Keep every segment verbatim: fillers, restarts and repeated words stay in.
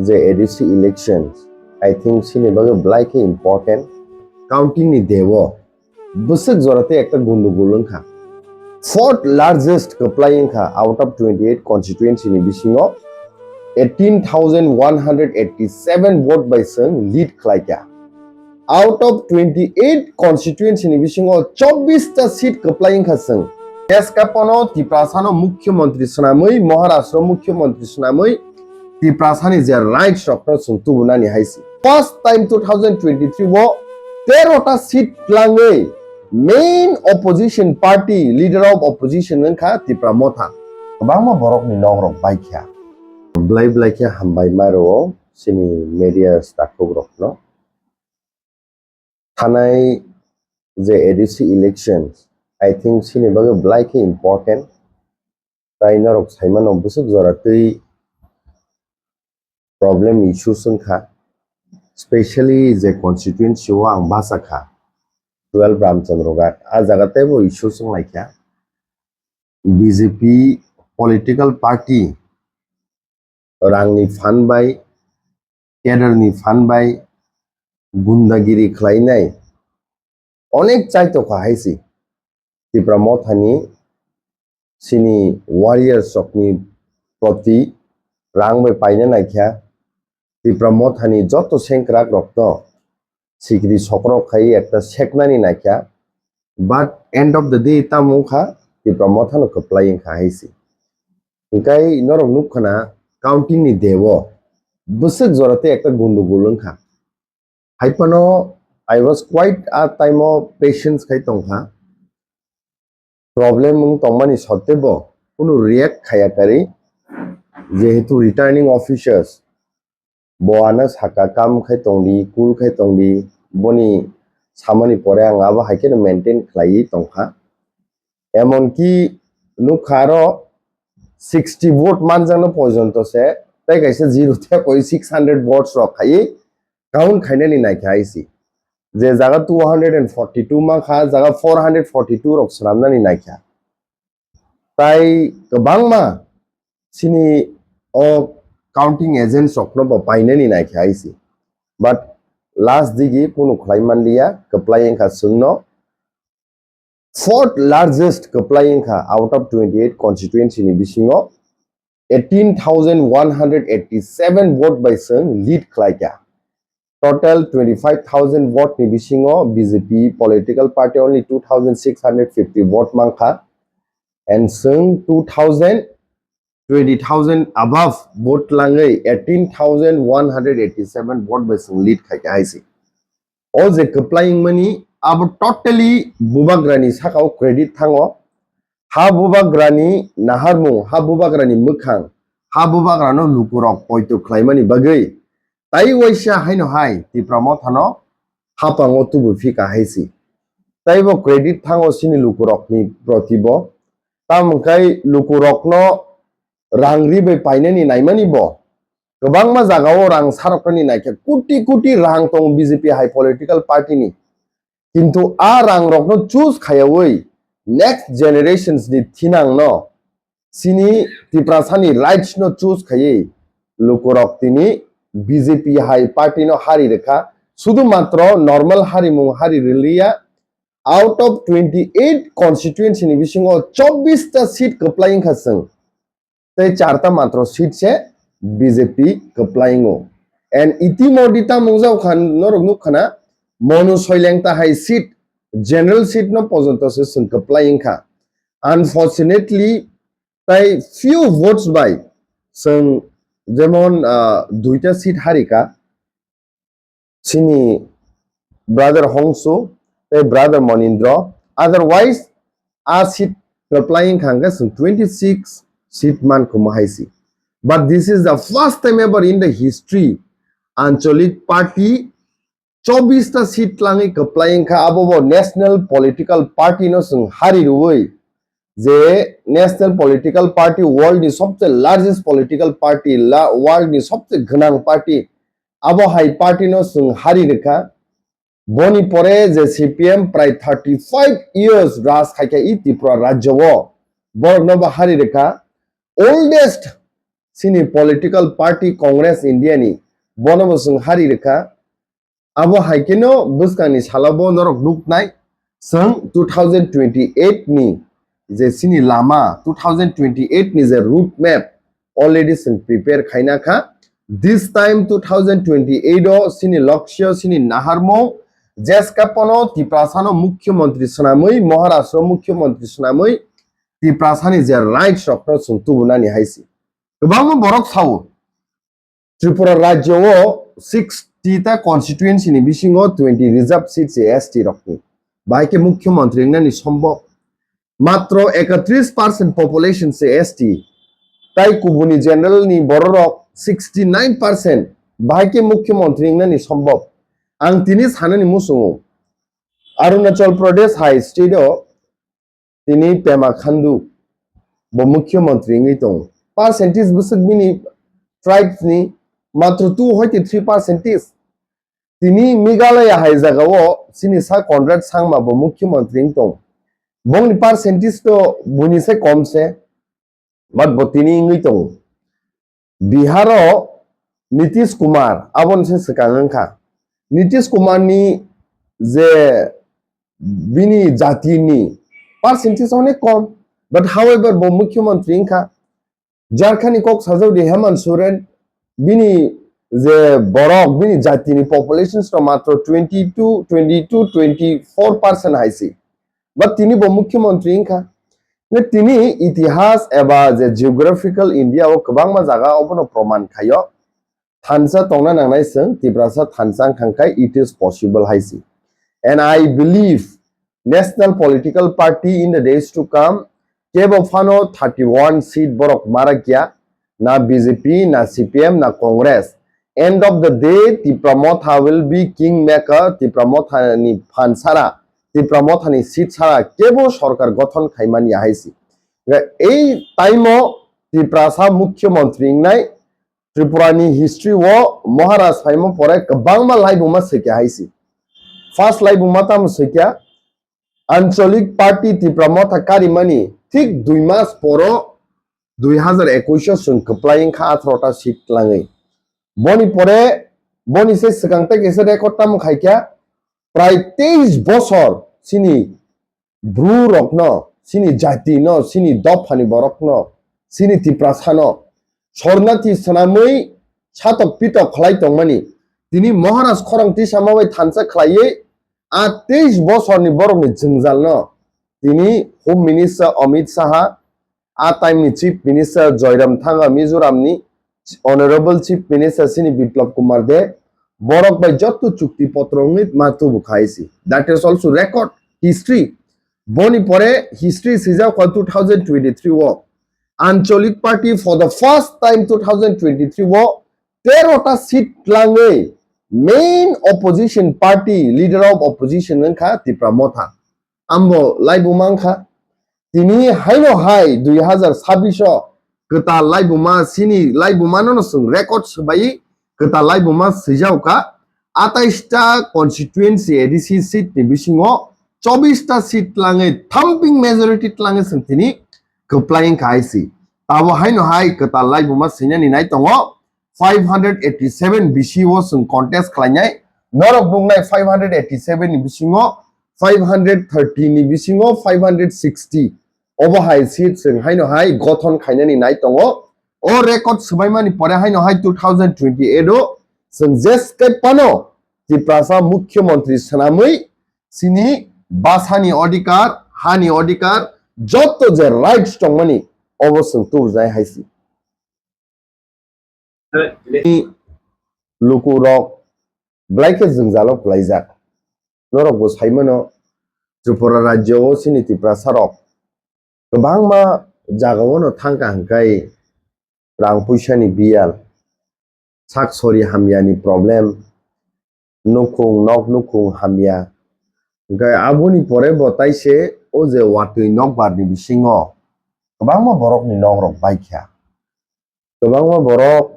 je A D C elections, I think chini bagwi belai khe important. Counting ni deo bwswk jora tei ekta gundugul wngkha. Fourth largest kwplai wngkha out of twenty-eight constituency ni bisingo eighteen thousand one hundred eighty-seven vote bai chwng lead khlaikha. Out of twenty-eight constituency ni bisingo chobbish ta seat kwplai wngkha chwng. Deska pono Tiprasano mukhyamantri swnamwi, Maharashtra mukhyamantri swnamwi Tiprasani je rights rokno chwng tubunani hai se. First time two thousand twenty-three o tero ta seat twlangwi main opposition party, leader of opposition wngkha Tipra Motha. Kwbangma borokni nok rok baikha. Belai belai khe hambai ma rwo chini media stakhuk rokno. Thanai je A D C elections, I think chini bagwi belai khe important. Tai norok saimano bwswk jora twi problem issues wngkha, specially je constituency o ang basa kha, twelve Ramchandra Ghat, a jaga teibo issues wnglaikha. B J P political party rangni phan bai, cadre ni phan bai gundagiri khlainai onek chai tokha hai se. Tipra Mothani chini warriors rokni proti rang bai paina naikha, Tipra Mothani joto sengkrak rokno sikri sokrok khai ekta seknani naikha, but end of the day tamo wngkha Tipra Mothano kwplai wngkha hai se. Hwnkhe norok nukkhana counting ni deo bwswk jora tei ekta gundugul wngkha. Hai phano I was quite a time o patience khai tongkha. Problem wng tongmani sottebo kunu react khaya kari, jehetu returning officers bo ano saka kam khai tongdi, cool khai tongdi, boni samani pore ang abo hai kheno maintain khlaiwi tongkha. Emonki nukha aro sixty vote manjakno porjonto se, tei kaisa zero thepwi six hundred votes rok khaiwi count khainani naikha hai se. Je jaga two hundred and forty-two mankha, jaga four hundred forty-two rok swnamnani naikha. Tai kwbangma chini o counting agents rokno bo painani naikha hai se. But last digi kunu khlai manliya, kwplai wngkha chwngno. Fourth largest kwplai wngkha out of twenty-eight constituency ni bisingo eighteen thousand one hundred eighty-seven vote bai chwng lead khlaikha. Total twenty-five thousand vote ni bisingo B J P political party only two thousand six hundred fifty vote mankha, and chwng two thousand twenty thousand above vote langwi eighteen thousand one hundred eighty-seven vote bai chwng lead khaikha hai se. O je kwplai wngmani abo totally bubagrani sakao credit thango. Ha bubagrani naharmung, ha bubagrani mwkhang, ha bubagrano lukurok poito khlaimani bagwi tai waisa haino hai Tipra Mothano hapango tubu phika hai se. Taibo credit thango chini lukurokni protibo. Tamo khe lukurokno rang ri bai painani naimani bo. Kwbangma jagao rang saroknani naikhe koti koti rang tongo B J P hai political party ni. Kintu a rang rokno choose khayawi next generations ni thinang no chini Tiprasani rights no choose khaiwi lukurok tini B J P hai party no hari rwkha. Sudu matro normal harimung hari rwliya. Out of twenty-eight constituency ni bisingo chobbish ta seat kwplai wngkha chwng. Tei charta matro seat se B J P kwplai wngo. And itimodi tamo wngjago kha norok nukkhana Monu Soileng ta hai seat, general seat no pojonto se chwng kwplai wngkha. Unfortunately, tai few votes bai chwng jemon, ah, duita seat harika. Chini brother Hongsu tei brother Monindro. Otherwise, a seat kwplai wngkha hwnkhe chwng twenty six seat mankha hai se. But this is the first time ever in the history, Anchalik party chobbish ta seat langwi kwplai wngkha, abo bo national political party no chwng hari rwui, je national political party, world ni sobse largest political party, la-, world ni sobse gwnang party, abo hai party no chwng hari rwkha. Boni pore je C P M prai thirty five years raj khaikha i Tripura rajyo o, borok no bo hari rwkha. Oldest chini political party Congress India ni, bono bo chwng hari rwkha. Abo hai kheno bwskangni salo bo norok nuknai, chwng two thousand twenty-eight ni je chini lama, two thousand twenty-eight ni je route map already chwng prepare khaina kha. This time two thousand twenty-eight o chini lokshyo, chini naharmung, jeska pono Tiprasano mukhyamantri swnamwi, Maharashtra mukhyamantri swnamwi Tiprasani je rights rokno chwng tubunani hai se. Kwbangma borok sao, Tripura rajyo o sixty ta constituency ni bisingo twenty reserve seat se S T rokni. Bahai khe mukhyamantri wngnani sombhob. Matro ekatris percent population se S T. Tai kubuni general ni bororok sixty nine percent. Bahai khe mukhyamantri wngnani sombhob. Ang tini sanani muchungo. Arunachal Pradesh hai state o tini Pema Khandu bo mukhyamantri wngwi tongo. Percentage bwswk bini tribes ni matro two hoite three percentage. Tini Meghalaya hai jagao chini sa Conrad Sangma bo mukhyamantri wng tongo. Bongni percentage to buini se kom se, but bo tini wngwi tongo. Biharo Nitish Kumar aboni se swkang wngkha. Nitish Kumar ni je bini jati ni percentage onek kom, but however bo mukhyamantri wngkha. Jharkhand ni kok sajak di Hemant Soren, bini je borok, bini jati ni population to matro twenty two, twenty two, twenty four percent hai se. But tini bo mukhyamantri wngkha. Ne tini itihas eba je geographical India o kwbangma jaga obono proman khaio. Thansa tongna nangnai chwng, Tiprasa thansa wngkha khe it is possible hai se. And I believe national political party in the days to come, kebo phano thirty one seat borok marakya, na B J P, na C P M, na Congress. End of the day, Tipra Motha will be king maker, Tipra Motha ni phan sara, Tipra Motha ni seat sara kebo sorkar gothon khaimani ya hai se. Ei time o Tiprasa mukhyamantri wngnai, Tripura ni history o Maharaj phaima pore kwbangma laibuma swikya hai se. First laibuma tamo swikya, Anchalik Party Tipra Motha karimani thik dui mas poro dui hazar ekush o chwng kwplai wngkha atharo ta seat twlangwi. Boni pore, boni se swkang tei kaisa record tamo khaikha, prai teis bosor chini Bru rokno, chini jati no, chini dopha ni borok no, chini Tiprasa no sornathi swnamwi satok pitok khlai tongmani. Tini Maharaj khorang tisama bai thansa khlaiwi a teis bosor ni borok ni jwngjal no tini Home Minister Amit Shah, a time ni Chief Minister Joyram Thanga Mizoram ni, Honorable Chief Minister chini Biplab Kumar Deb, borok bai jotto chukti potro wngwi ma tubu khai si. That is also record history. Boni pore history swijak kha two thousand twenty-three o. Anchalik Party for the first time two thousand twenty-three o tero ta seat twlangwi main opposition party, leader of opposition wngkha Tipra Motha. Ambo laibuma wngkha. Tini haino hai dui hazar sabbish o kwtal laibuma sini laibuma no chwng record swbai kwtal laibuma swijao kha. Atais ta constituency A D C seat ni bisingo chobbish ta seat twlangwi thumping majority twlangwi chwng tini kwplai wngkha hai si. Tabo haino hai kwtal laibuma swinani nai tongo. Five hundred eighty seven bisi o chwng contest khlainai. Norok nuknai five hundred eighty seven ni bisingo five hundred thirty ni bisingo five hundred sixty. Obo hai seat chwng haino hai gothon khainani nai tongo. O record swbaimani pore haino hai two thousand twenty eight o chwng jeske pano Tiprasa mukhyamantri swnamwi chini basani odhikar, hani odhikar, jotto je rights tongmani obo chwng tubujai hai si. Lukurok belai khe jwngjalo kwlaijak. Norokbo saimano Tripura rajyo o chini Tiprasa rok kwbangma jagao no thangkha hwnkhe rang puisa ni biyal, sak sori hamya ni problem, nukhung nok nukhung hamya. Hwnkhe aboni pore bo taise o je watwi nokbar ni bisingo kwbangma borok ni nok rok baikha. Kwbangma borok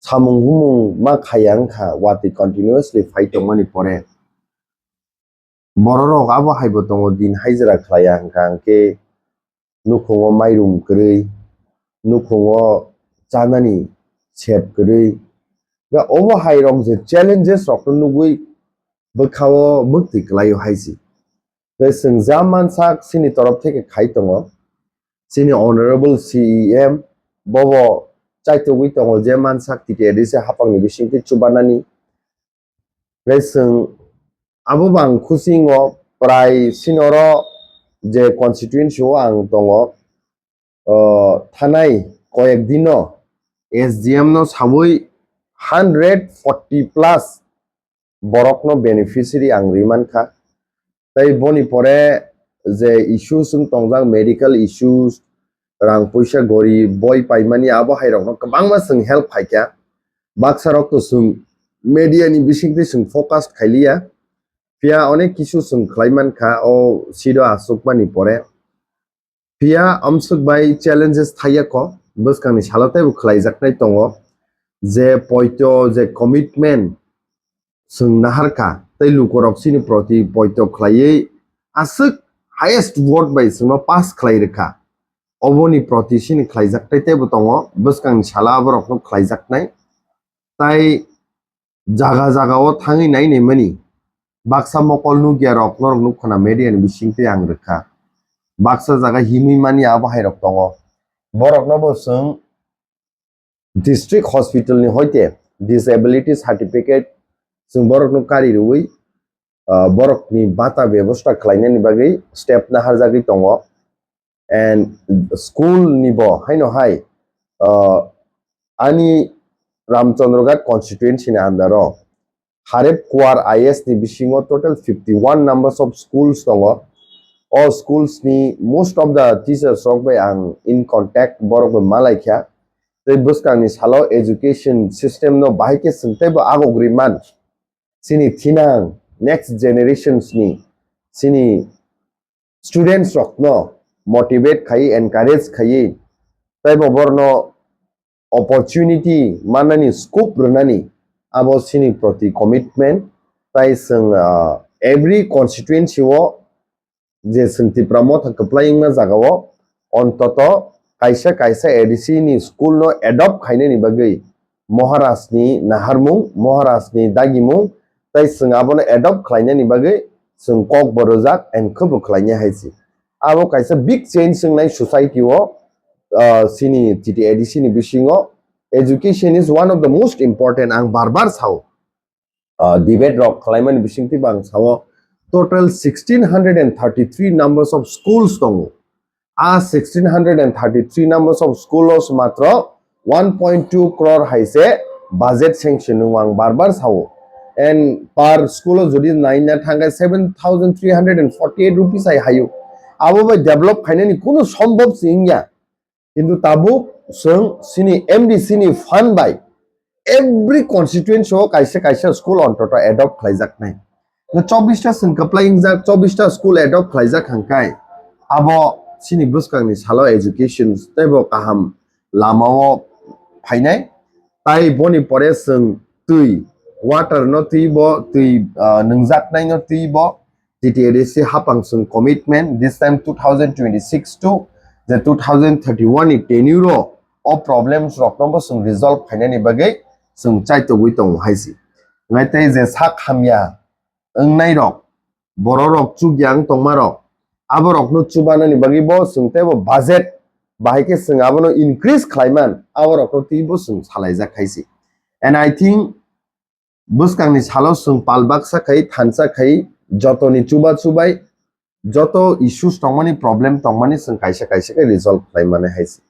samung humung ma khaya wngkha, watwi continuously phai tongmani pore. Bororok abo haibo tongo, din haijra khlaiya hwnkha hwnkhe nukhungo mairum kwrwi, nukhungo chanani sep kwrwi. Ga obo hai rok je challenges rokno nugwi bwkhao mukti kwlaio hai si. Tei chwng ja mansak chini torof theke khai tongo. Chini Honorable C E M bobo chaitugwi tongo je mansak T T A D C hapangni bisingtwi chubanani. Tei chwng abo bang khusingo prai sinoro je constituency o ang tongo, o, thanai koyek dino S D M no sawi hundred forty plus borokno beneficiary ang ri mankha. Tei boni pore je issues wng tongjak, medical issues, rang puisa gori boi paimani abo hai rokno kwbangma chwng help phaikha. Baksa rok to chwng media ni bisingtwi chwng focus khailiya. Phiya onek kisu chwng khlai mankha o seat o achukmani pore. Phiya amswk bai challenges thaiya kho, bwskangni salo teibo khlaijaknai tongo, je poito je commitment chwng naharkha, tei lukorok chini proti poito khlaiwi aswk highest vote bai chwngno pass khlai rwkha. Oboni proti chini khlaijaknai teibo tongo, bwskangni salo aborokno khlaijaknai. Tai jaga jaga o thangwi nai naimani baksa mokol nukya rok norok nukha na media ni bisingtwi ang rwkha. Baksa jaga himwi mani abo hai rok tongo. Borok no bo chwng district hospital ni hoite disability certificate chwng borok no kari rwwi, ah, borok ni bata bebosta khlainani bagwi step naharjagwi tongo. And school ni bo haino hai, uh, ani Ramchandraghat constituency ni under o Harep Kuar I S ni bisingo total fifty one numbers of schools tongo. O schools ni most of the teachers rok bai ang in contact, borok bai malai kha. Tei bwskang ni salo education system no bahai khe chwng teibo agogri man. Chini thinang next generations ni chini students rokno motivate khai, encourage khai, teibo borno opportunity manani, scope rwnani, abo chini proti commitment. Tai chwng, ah, every constituency o je chwng Tipra Motha kwplai wngna jaga o ontoto kaisa kaisa A D C ni school no adopt khainani bagwi Maharaj ni naharmung, Maharaj ni dagimung, tai chwng abono adopt khlainani bagwi chwng kok bo rwjak and khe bo khlainai hai se. Abo kaisa big change wngnai society o, ah, chini T T A D C ni bisingo. Education is one of the most important, ang bar bar sao. Ah, debate rok khlaimani bisingtwi bo ang sao, total sixteen hundred and thirty three numbers of schools tongo. A sixteen hundred and thirty three numbers of school o se matro one point two crore hai se budget sanction wng, ang bar bar sao. And per school o jodi naina thangkhe seven thousand three hundred and forty eight rupees hai hayo. Abo bai develop khainani kunu sombhob se wngya. Kintu tabuk chwng chini M D C ni fund bai every constituency o kaisa kaisa school ontoto adopt khlaijaknai. No chobbish ta chwng kwplai wngjak, chobbish ta school adopt khlaijak hwnkhe abo chini bwskangni salo education teibo kaham lama o phainai. Tai boni pore chwng twi, water no twi bo, twi, ah, nwngjaknai no twi bo, T T A D C hapang chwng commitment, this time two thousand twenty six to je two thousand thirty one ni tenure o, o problems rok no bo chwng resolve khainani bagwi chwng chaitogwi tongo hai se. Ngai tei je sak hamya wngnai rok, borok rok chukya wng tongma rok, abo rok no chubanani bagwi bo chwng teibo budget bahai khe chwng abono increase khlaiman, abo rok no twi bo chwng salaijak hai se. And I think bwskangni salo chwng pal baksa khai, thansa khai, jotoni chuba chubai, joto issues tongmani, problem tongmani chwng kaisa kaisa khe resolve khlai mani hai se.